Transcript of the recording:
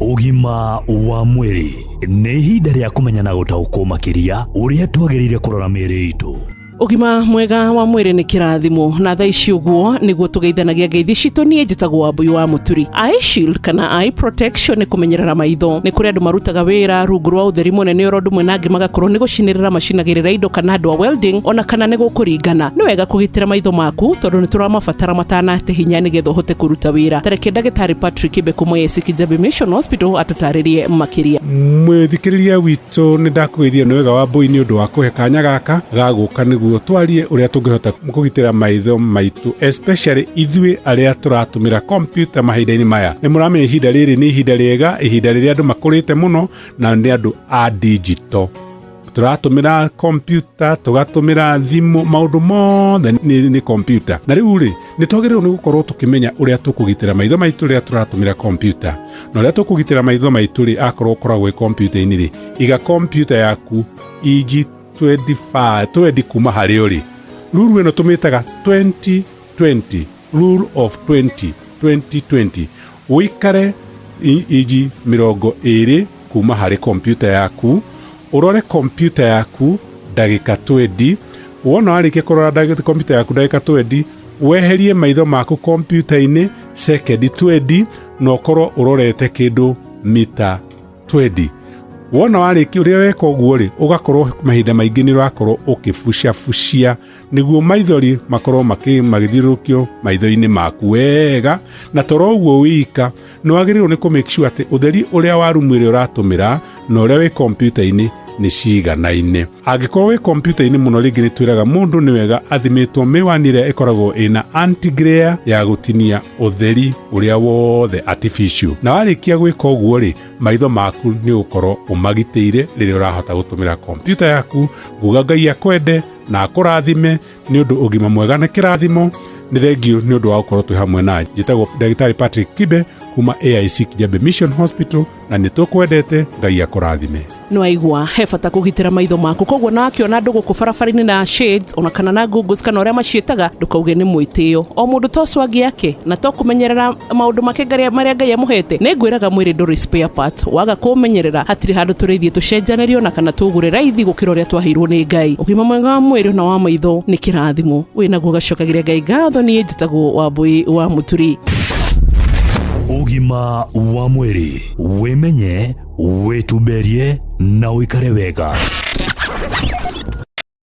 Ũgima wa mwĩrĩ nĩ ihinda rĩa kũmenya na gũtaũkwo makĩria ũrĩa twagĩrĩire kũrora mĩĩrĩ itũ. Ũgima mwega wa mwĩrĩ nĩ kĩrathimo, na thaa ici ũguo nĩguo tũgeithanagia ngeithi citũ. Niĩ njĩtagwo Wambui wa Mũturi. Eye shield kana eye protection nĩ kũmenyerera maitho. Nĩ kũrĩ andũ marutaga wĩra rungu rwa ũtheri mũnene, oro ũndũ ũmwe na angĩ magakorwo nĩ gũcinĩrĩra macinagĩrĩra indo, kana andũ a welding, ona kana nĩ gũkũringana. Nĩ wega kũgitĩra maitho maku tondũ nĩ tũramabatara matanate hinya nĩgetha ũhote kũruta wĩra. Tareke ndagĩtarĩ Patrick Kibe kuma AIC Kijabe Mission Hospital atũtarĩrie makĩria. Mwĩthikĩrĩria witũ, nĩ ndakũgeithia nĩ wega wa mbũi nĩ ũndũ wa kũhe kanya gaka ga gũka nĩguo twarie ũrĩa tũngĩhota kũgitĩra maitho maitũ, especially ithuĩ arĩa tũratũmĩra kompiuta mahinda-inĩ maya. Nĩ mũramenya ihinda rĩrĩ nĩ ihinda rĩega, ihinda rĩrĩa andũ makũrĩte mũno na nĩ andũ a digital. Tũratũmĩra kompiuta, tũgatũmĩra thimũ, maũndũ mothe nĩ kompiuta. Na rĩu rĩ, nĩ twagĩrĩirwo nĩ gũkorwo tũkĩmenya ũrĩa tũkũgitĩra maitho maitũ rĩrĩa tũratũmĩra kompiuta. Na ũrĩa tũkũgitĩra maitho maitũ rĩ, akorwo ũkoragwo wĩ kompiuta-inĩ rĩ, iga kompiuta yaku inji 25 20 kuma harĩ ũrĩ. Ruru ĩno tũmĩtaga 2020, rule of 20 2020. Ũikare inji 20 kuma harĩ kompiuta yaku, ũrore kompiuta yaku ndagĩka 20. Wona warĩkia kũrora kompiuta yaku ndagĩka 20, weherie maitho maku kompiuta-inĩ sekendi 20, na ũkorwo ũrorete kĩndũ mita 20. Wona warĩkia ũrĩa ũreka ũguo rĩ, ũgakorwo mahinda maingĩ nĩ ũrakorwo ũkĩbucabucia nĩguo maithori makorwo magĩthiũrũrũkio maitho-inĩ maku wega. Na toro ũguo wika, nĩ wagĩrĩirwo nĩ kũ make sure atĩ ũtheri ũrĩa wa rumu ĩrĩa ũratũmĩra na ũrĩa wĩ kompiuta-inĩ nĩ ciganaine. Angĩkorwo wĩ kompiuta-inĩ mũno, rĩngĩ nĩ twĩraga mũndũ nĩ wega athimĩtwo mĩwani ĩrĩa ĩkoragwo ĩna anti glare ya gũtinia ũtheri ũrĩa wothe artificial. Na warĩkia gwĩka ũguo rĩ, maitho maku nĩ ũgũkorwo ũmagitĩire rĩrĩa ũrahota gũtũmĩra kompiuta yaku. Nguga Ngai akwende na akũrathime, nĩ ũndũ ũgima mwega nĩ kĩrathimo. Nĩ thengiũ nĩ ũndũ wa gũkorwo twĩ hamwe na njĩtagwo ndagĩtarĩ Patrick Kibe kuma AIC Kijabe Mission Hospital, na nĩ tũkwendete. Ngai akũrathime. Nĩwaigua he bata kũgitĩra maitho maku. Koguo na wakĩona andũ gũkũ barabara-inĩ na shades, ona kana na goggles, kana ũrĩa maciĩtaga, ndũkauge nĩ mwĩtĩo. O mũndũ to swagi yake na to kũmenyerera maũndũ make marĩa Ngai amũhete. Nĩ ngwĩraga mwĩrĩ ndũrĩ spare part. Waga kũũmenyerera, hatirĩ handũ tũrĩthiĩ tũcenjanĩrio na kana tũgũre raithi gũkĩra ũrĩa twaheirwo nĩ Ngai. Ũgima mwega wa mwĩrĩ na wa maitho nĩ kĩrathimo, wĩnaguo gacokagĩria Ngai ngatho. Niĩ njĩtagwo Wambui wa Mũturi. Ũgima wa mwĩrĩ, wĩmenye, wĩtumberie na ũikare wega.